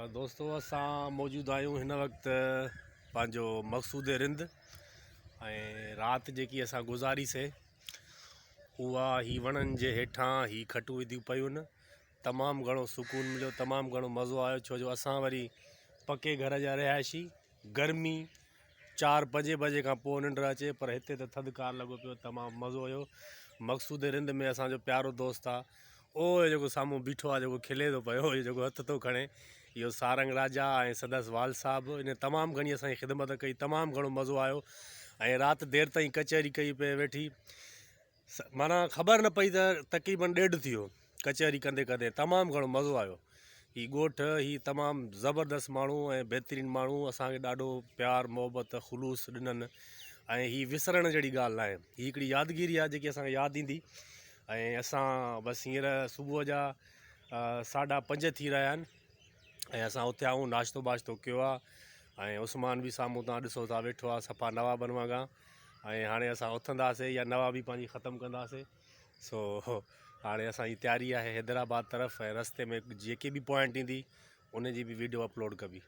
دوستو اسان موجود آهيون هن وقت پنهنجو مقصود رند ۽ رات جيڪي اسان گذاري سي اها هي وڻن جي هيٺان هي کٽون وڌيون پيون آهن تمام گهڻو سڪون مليو تمام گهڻو مزو آيو ڇو جو اسان وري پڪي گهر جا رهائشي گرمي چار پنجين بجي کان پوء ننڊ اچي پر هتي ته ٿڌڪار لڳو پيو تمام مزو هيو مقصود رند ۾ اسان جو پيارو دوست آ او جيڪو سامهون بيٺو آ جيڪو کلي ٿو پيو اهو جيڪو هٿ ٿو کڻي اهو سارنگ راجا ۽ سندس والد صاحب ان تمام گهڻي اسان جي خدمت ڪئي تمام گهڻو مزو آيو ۽ رات دير تائين ڪچهري ڪئي پئي ويٺي معنيٰ خبر نه پئي ته تقريبن ڏيڍ ٿي ويو ڪچهري ڪندي ڪندي تمام گهڻو مزو آيو هي ڳوٺ هي تمام زبردست ماڻهو ۽ بهترين ماڻهو اسانکي ڏاڍو پيار محبت خلوص ڏنن ۽ هي وسرڻ جهڙي ڳالهه ناهي هي هڪڙي يادگيري آهي جيڪي اسانکي ياد ايندي ۽ اسان بس هينئر صبح جا ساڍا پنج ٿي رهيا آهن ۽ اسان اٿيا آهيون ناشتو باشتو ڪيو آهي ۽ عثمان به سامهون تان ڏسو ٿا ويٺو آهي صفا نوابن وانگان ۽ هاڻي اسان اٿنداسي يا نوابي پنهنجي ختم ڪنداسي سو هاڻي اسان جي تياري آهي حيدرآباد طرف ۽ رستي ۾ جيڪي به پوائنٽ ايندي ان جي به ويڊيو اپلوڊ ڪبي.